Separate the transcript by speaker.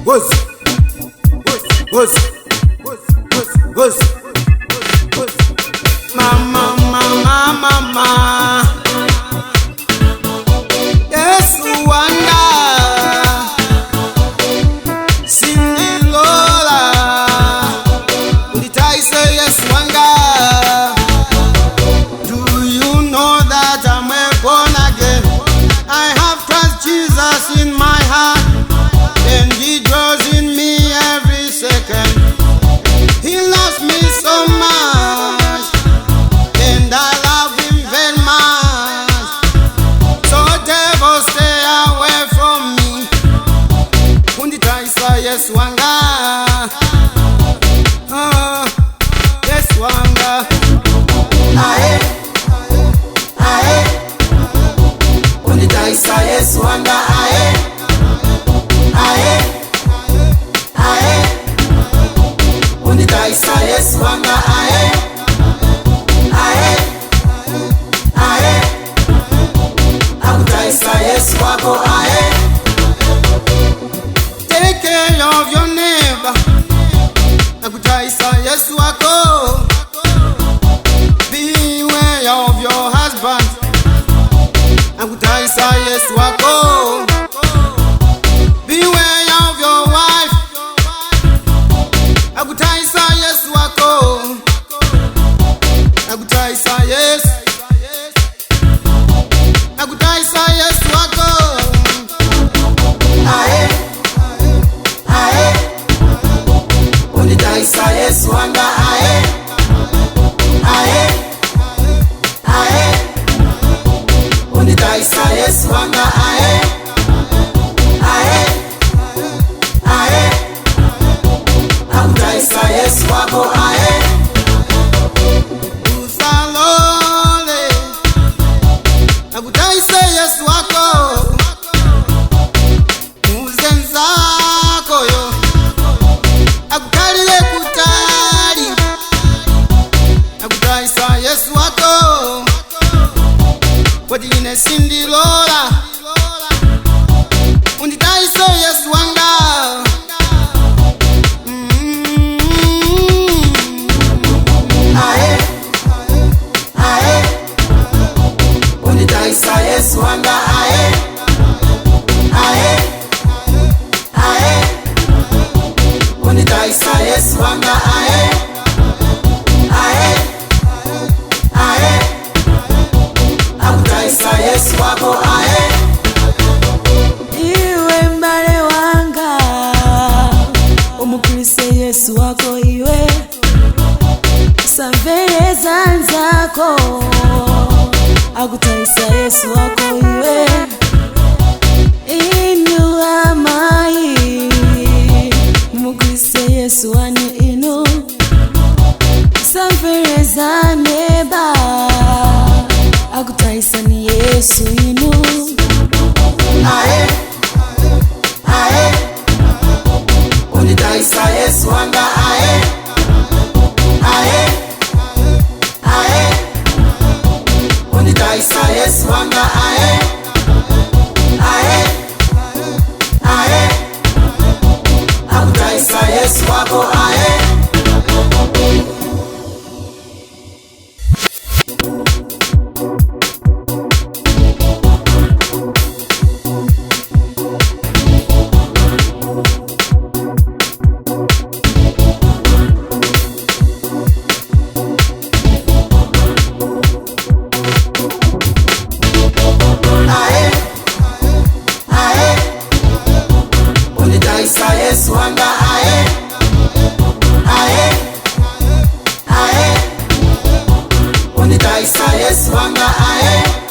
Speaker 1: Ngozi, ngozi, ngozi, ngozi, ngozi. Mama, mama, mama. Yesu wanga. Sindilola. Unditaise Yesu wanga. Do you know that I'm a born again? I have Christ Jesus in my heart, and He dwells in me every second. He loves me so much, and I love Him very much. So devil, stay away from me. Unditaisa Yesu wanga. Ah, Yesu wanga. Ae, ae. Unditaisa Yesu wanga. Ae, ae, ae. Unditaisa Yesu wanga. Ae, ae, ae. Akutaisa Yesu wako. Ae. Take care of your neighbor. Akutaisa Yesu wako. Beware of your husband. Akutaisa Yesu wako. Beware of your wife. Akutaisa Yesu wako. Akutaisa Yesu. Akutaisa Yesu wako. Ae, ae. Unditaisa Yesu wanga. Ae, ae, ae. Unditaisa Yesu wanga. Ae, ae, ae. Akutaisa Yesu wako. Ae. Usalole. Akutaisa Yesu wako. Muzenzako yo. Akukalile kutali. Akutaisa Yesu wako. Kodi ine sindilola. Unditaise Yesu wanga. Ae, ae. Unditaisa Yesu wanga. Ae, ae, ae. Unditaisa Yesu wanga. Ae, ae, ae. Akutaisa Yesu wako. Ae.
Speaker 2: Iwe mbale wanga, umukulise Yesu wako iwe. Samvere zanzako, akutaisa Yesu wako iwe. Inu amai, mumukulise Yesu wanu inu. Samvere zaneba, akutaisa ni Yesu inu.
Speaker 1: Ae, ae. Unditaisa Yesu wanga. Ae, ae, ae. Unditaisa Yesu wanga. Ae, ae, ae. Akutaisa Yesu wako. Ae. Ae, ae. Unditaisa Yesu wanga. Ae, ae, ae. Unditaisa Yesu wanga. Ae.